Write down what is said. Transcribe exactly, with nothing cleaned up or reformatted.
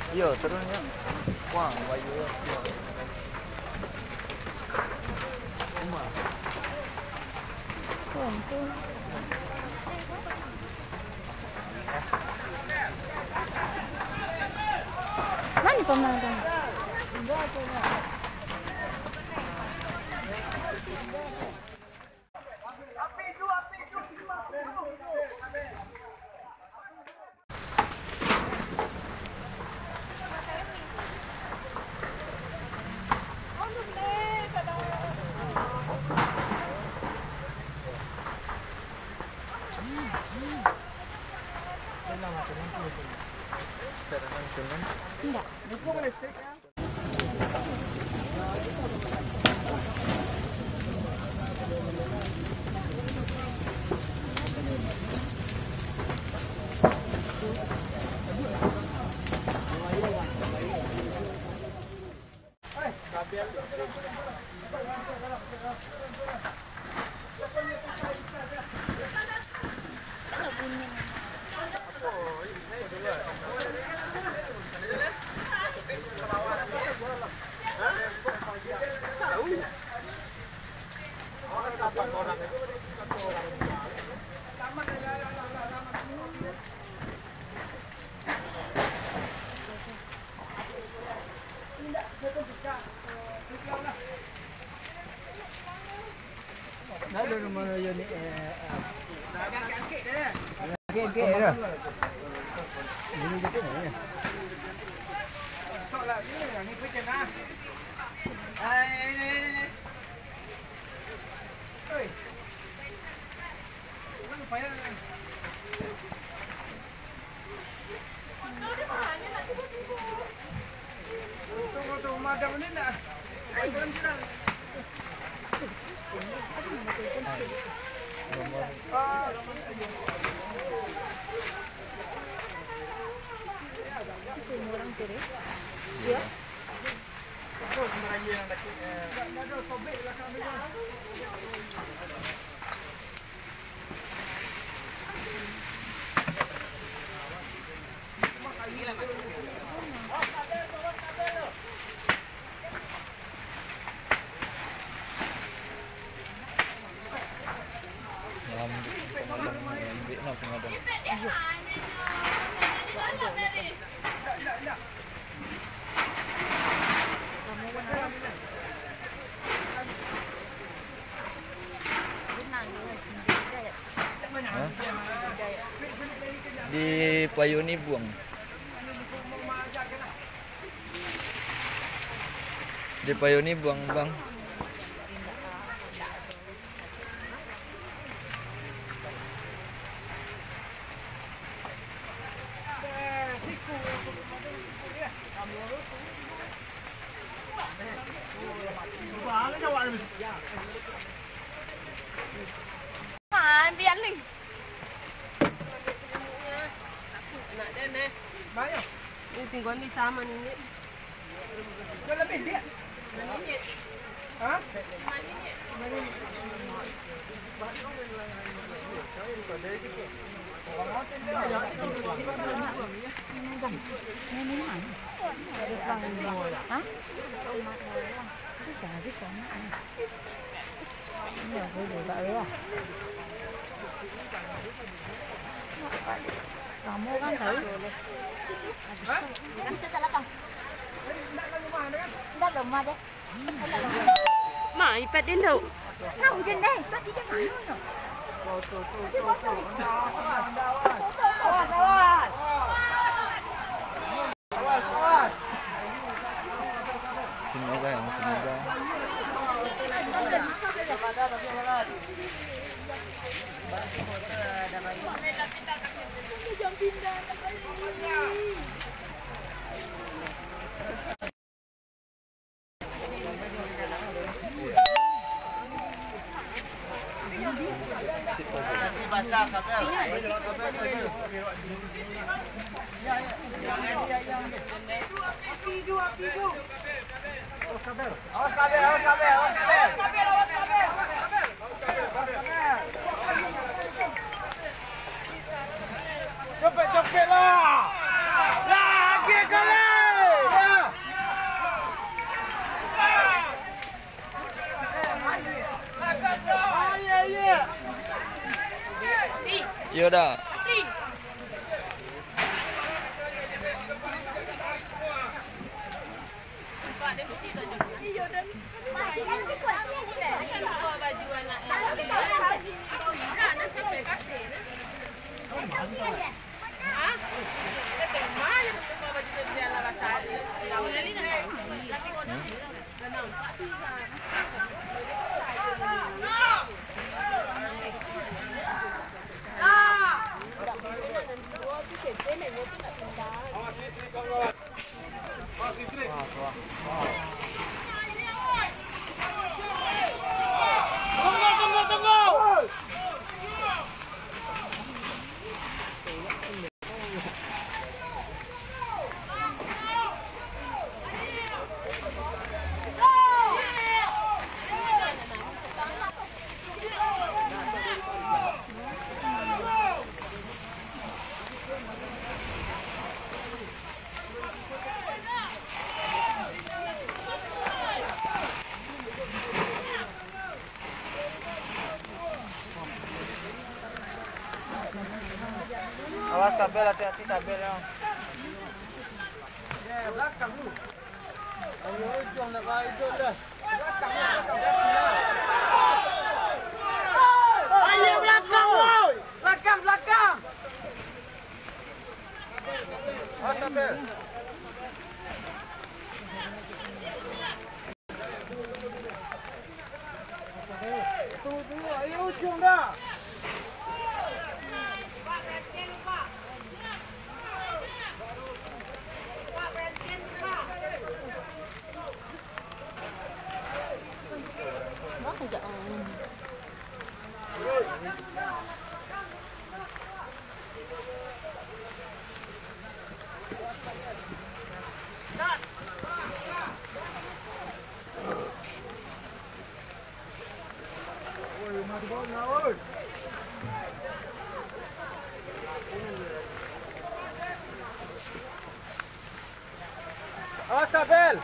Iyo, turun, yo. Wah, bayu, yo. Uma. Mano pamain? Indak. Lalu rumah raya ni, eh, eh. Angkek-angkek dah. Ini dikit ni. Malam, malam, malam, malam, malam. Hah? Di Payunibuang. Di Payunibuang, Bang. Ambil alih. Nak deh, neh. Bayo. Ini tinggal ni sama ni, ni. Dah lebih, dia. Hah? Hah? Bisa, bisa, nak. Iya, aku juga, ya. Lamo kan, tahu? Habis. Kan kita datang. Ndak lemah deh. Ma, iPad den tu. Tahu den deh, iPad di mana? Tapi kosong. Awas, awas. Sini orang, sini orang. Capek-capek lah. Lagi kalah. Dah. Awas kabel, hati-hati kabel, yo. Ayo, belakang, woi. Belakang, belakang. Awas kabel. Awas kabel.